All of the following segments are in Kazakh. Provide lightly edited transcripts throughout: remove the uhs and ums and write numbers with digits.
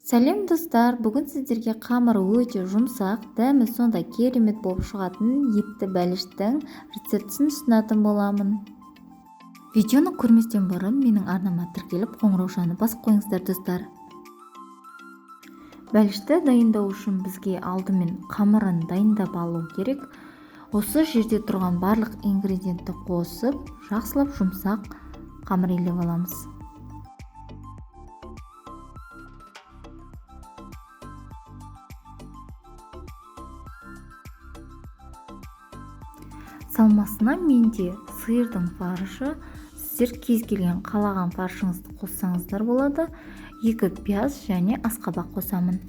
Сәлем достар, бүгін сіздерге қамыры өте жұмсақ, дәмі сондай керемет болып шығатын етті бәліштің рецептісін ұсынатын боламын. Видеоны көрместен бұрын менің арнама тіркеліп, қоңыраушаны басып қойыңыздар достар. Бәлішті дайындау үшін бізге алдымен қамырын дайындап алу керек. Осы жерде тұрған барлық ингредиентті қосып, жақсылап жұмсақ қамыр илеп аламыз. Салмасына менде сиырдың фаршы, сіздер кез келген қалаған фаршыңызды қоссаңыздар болады. 2 пияз және асқабақ қосамын.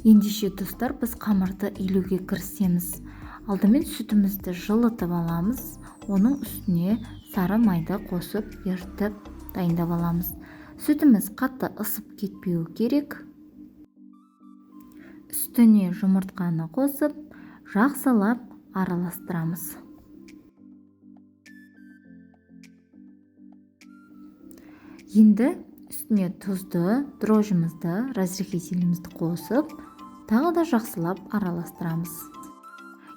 Ендеше достар, біз қамырды илеуге кірісеміз. Алдымен сүтімізді жылытып аламыз, оның үстіне сары майды қосып ерітіп дайындап аламыз. Сүтіміз қатты ысып кетпеуі керек. Үстіне жұмыртқаны қосып, жақсылап араластырамыз. Енді үстіне тұзды, дрожжімізді, разрыхлителімізді қосып, тағы да жақсылап араластырамыз.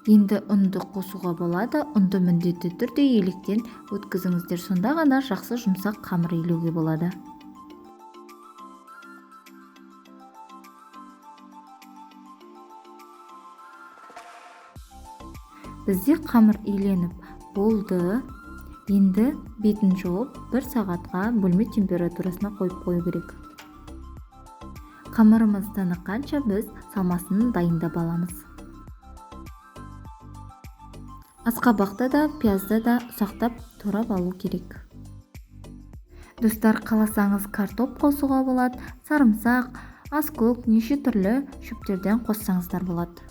Енді ұнды қосуға болады. Ұнды міндетті түрде електен өткізіңіздер, сонда ғана жақсы жұмсақ қамыр илеуге болады. Бізде қамыр иленіп болды. Енді бетін жауып, 1 сағатқа бөлме температурасына қойып қою керек. Қамырымыз тыныққанша біз салмасын дайындап аламыз. Асқабақты да, пиязды да ұсақтап турап алу керек. Достар, қаласаңыз картоп қосуға болады, сарымсақ, аскөк, неше түрлі шөптерден қоссаңыздар болады.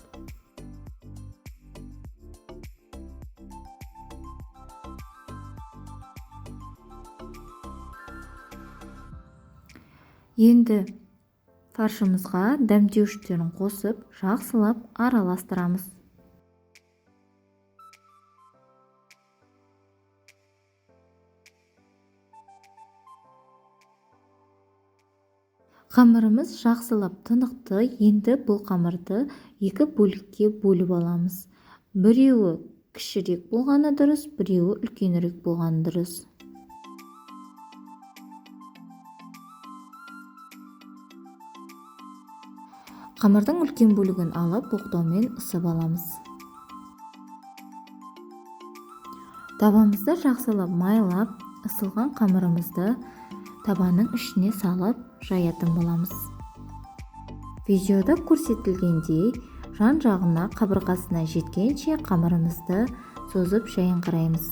Енді фаршымызға дәмдеуіштерін қосып, жақсылап араластырамыз. Қамырымыз жақсылап тынықты. Енді бұл қамырды 2 бөлікке бөліп аламыз. Біреуі кішірек болғаны дұрыс, біреуі үлкенірек болғаны дұрыс. Қамырдың үлкен бөлігін алып, оқтаумен ысып аламыз. Табамызды жақсылап майлап, ысылған қамырымызды табаның ішіне салып жаятын боламыз. Видеода көрсетілгендей, жан-жағына қабырғасына жеткенше қамырымызды созып жайыңқыраймыз.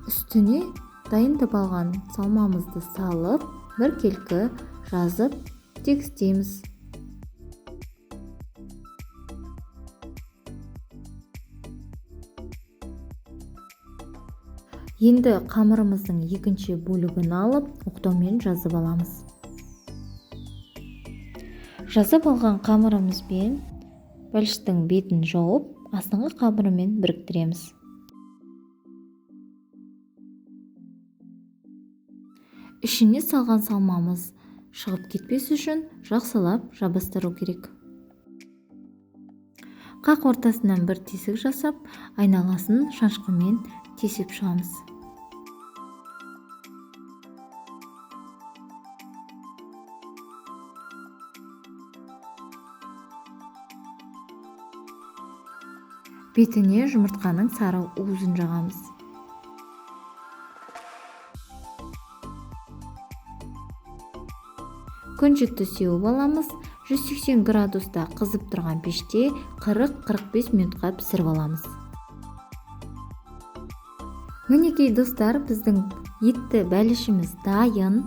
Үстіне дайындап алған салмамызды салып, біркелкі жазып тегістейміз. Енді қамырымыздың екінші бөлігін алып, оқтаумен жазып аламыз. Жазып алған қамырымызбен бәліштің бетін жауып, астыңғы қамырымен біріктіреміз. Ішіне салған салмамыз шығып кетпес үшін жақсылап жабыстыру керек. Қақ ортасынан бір тесік жасап, айналасын шанышқымен тесіп шығамыз. Бетіне жұмыртқаның сары уызын жағамыз. Күнжітті сеуіп аламыз. 180 градуста қызып тұрған пеште 40-45 минутқа пісіріп аламыз. Мінекей достар, біздің етті бәлішіміз дайын.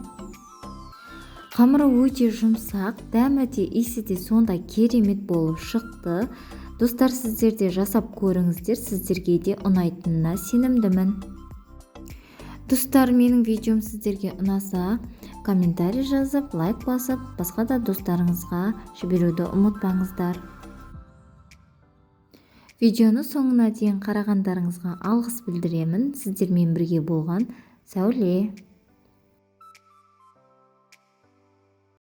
Қамыры өте жұмсақ, дәмі де иісі де сондай керемет болып шықты. Достар, сіздер де жасап көріңіздер, сіздерге де ұнайтынына сенімдімін. Достар, менің видеом сіздерге ұнаса, комментарий жазып, лайк басып, басқа да достарыңызға жіберуді ұмытпаңыздар. Видеоны соңына дейін қарағандарыңызға алғыс білдіремін. Сіздермен бірге болған Сәуле.